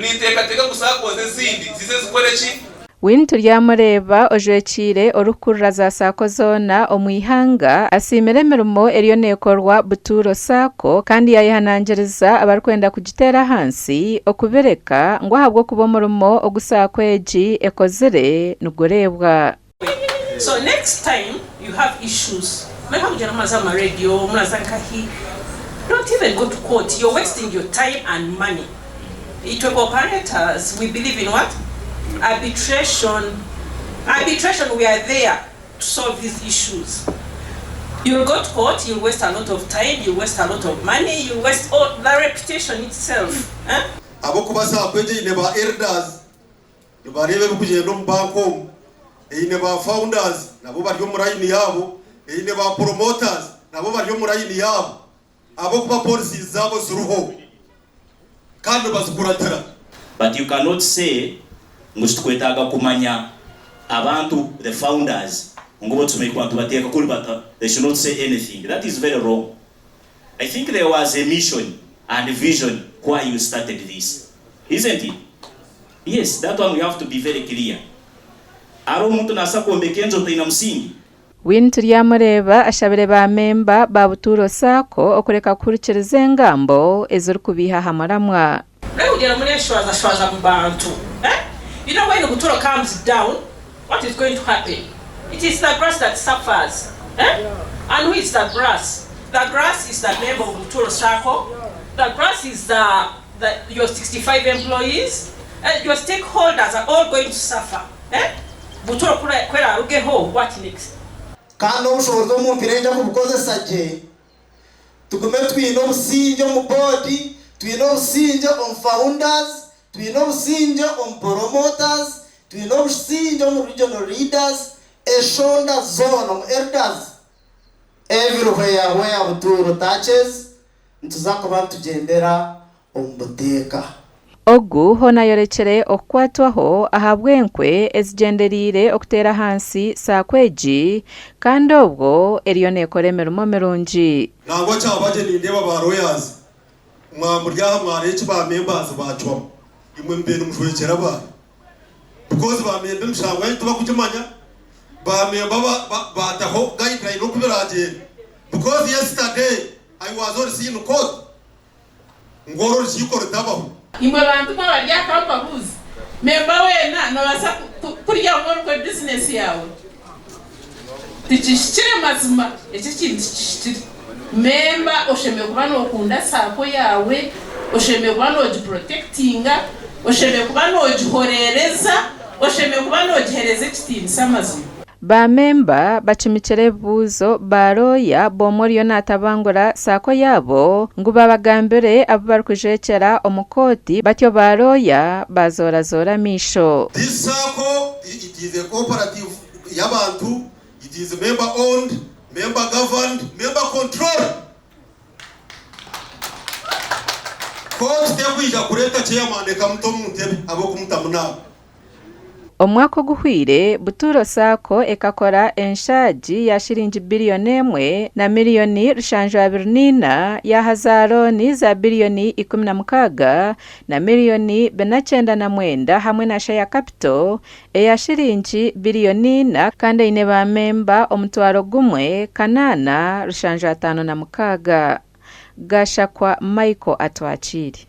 Ninteekateeka ngu SACCOs ezindi zize zikore ki? Winnie Turyamureeba ojwekiire orikukurira za SACCO zoona omu ihanga asiimire emirimo eriyo neekorwa Butuuro SACCO kandi yaayehanangiriza abarikwenda kugiteera ahansi okubireka ngu ahabw'okuba omurimo ogu SACCO egi ekozire nigureebwa. So next time you have issues mureke kugyenda muraza omu ma radio muraza nkahi don't even go to court you're wasting your time and money itwe operators we believe in what arbitration arbitration we are there to solve these issues you'll go to court you'll waste a lot of time you'll waste a lot of money you'll waste all the reputation itself eh. Ahabw'okuba SACCO egyo eine ba elders Nibareeba ebirikugyenda omu banka omu. Eine ba founders nabo bari omu line yaabo, eine ba promoters nabo bari omu line yaabo ahabw'okuba policies zaabo ziriho kandi nibazikuratira. But you cannot say ngu titukwetaaga kumanya abantu the founders ngu bo tushemereire kuba nitubateeka kuri but they should not say anything that is very wrong. I think there was a mission and vision why you started this isn't it? Yes that one we have to be very clear. Hariho omuntu naasa kwombeka enju otaine musingi? Winnie Turyamureeba ashabire ba memba ba Butuuro Sacco okureka kuhurikiriza engambo ezirikubaiha aha muramwa. Murekugyenda mureshwazashwaza mu bantu eh you know when Buturo comes down what is going to happen it is the grass that suffers eh and who is the grass the grass is the member of Buturo sacco the grass is the the your 65 employees eh your stakeholders are all going to suffer eh Buturo kwerarugeho what next. Kandi obushoboorozi obu mumpaire nija kubukozesa gye, tugume twine obusingye omu boodi, twine obusingye omu founders, twine obusingye omu promoters, twine obusingye omu regional leaders, eshonda zoona omu elders, everywhere where Butuuro touches, nituza kuba nitugyendera omu buteeka. Ogu hoona ayorekire okukwatwaho ahabw'enkwe ezigyendereire okuteera ahansi SACCO egi kandi obwo eriyo neekora emirimo mirungi. Nangwa kyaba gye nindeeba ba lawyers mwamuri aha mwareeba eki ba members bacwamu imwe mube nimujwekyera abantu because ba member emishango yanyu tibakugimanya ba member bataho guideline oku biragyende because yesterday I was on scene court ngu oru orukiiko rutabaho. Imwe bantu mwe abari aha mpabuuze, memba weena nobaasa kuryamu orikwe bizinesi yaawe? Tikihikire mazima, ekyo ekintu tikihikire. Memba oshemereire kuba nokunda saako yaawe, oshemereire kuba nogiprotectinga, oshemereire kuba nogihoreereza, oshemereire kuba nogiheereza ekitiinisa mazima. Ba memba bacumikire ebibuuzo ba looya b'omwe oriyo natabangura saako yaabo ngu babagambire abu barikujwekyera omu kooti batyo ba looya bazorazoora amaisho. This sacco it is a cooperative y'abantu, it is member owned, member governed, member controlled. Kooti tekwija kureeta chairman ekamuta omu ntebe ahabw'okumutamu nabi. Omwaka oguhweire, Butuuro Sacco ekakora enshaagi ya shiringi biriyoni emwe na miriyoni rushanju abiri n'eina yaaha za looni za biriyoni 16 na miriyoni 499 hamwe na share capital eya shiringi biriyoni ina kandi eine ba memba 1000 876. Gashakwa Michael Atwakiire.